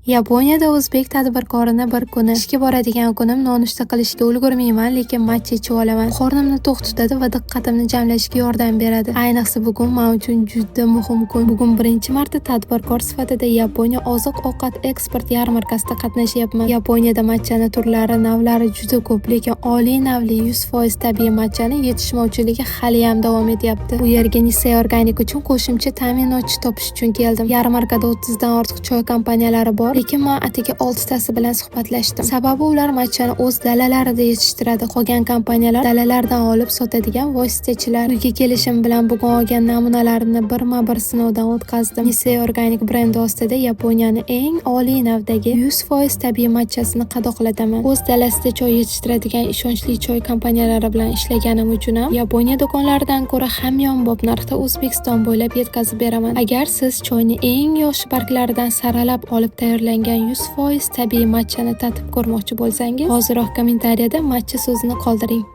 Yaponiyada o'zbek tadbirkorini bir kuni. Ishga boradigan kunim nonushta qilishga ulgurmayman, lekin matcha ichib olaman. Qornimni to'q tutadi va diqqatimni jamlashga yordam beradi. Ayniqsa bugun men uchun juda muhim kun. Bugun birinchi marta tadbirkor sifatida Yaponiya oziq-ovqat eksport yarmarkasida qatnashyapman. Yaponiyada matchani turlari, navlari juda ko'p, lekin oliy navli 100% tabiiy matchani yetishmovchiligi haliyam davom etyapti. Bu yerga Nisei Organic uchun qo'shimcha ta'minotchi topish uchun keldim. Yarmarkada 30 dan ortiq choy kompaniyalari bor, lekin men atigi 6 tasi bilan suhbatlashdim. Sababi ular matchani o'z dalalarida yetishtiradi. Qolgan kompaniyalar dalalardan olib sotadigan vositachilar. Uyga kelishim bilan bugun olgan namunalarimni birma-bir sinovdan o'tkazdim. Nisei Organic brendi ostida Yaponiyani eng oliy navdagi 100% tabiiy matchasini qadoqlataman. O'z dalasida choy yetishtiradigan ishonchli choy kompaniyalari bilan ishlaganim uchun ham Yaponiya do'konlaridan ko'ra hamyonbop narxda O'zbekiston bo'ylab yetkazib beraman. Agar siz choyni eng yosh barglaridan saralab olib tayyorlangan 100% tabiiy matchani tatib ko'rmoqchi bo'lsangiz, hoziroq kommentariyada "matcha" so'zini qoldiring.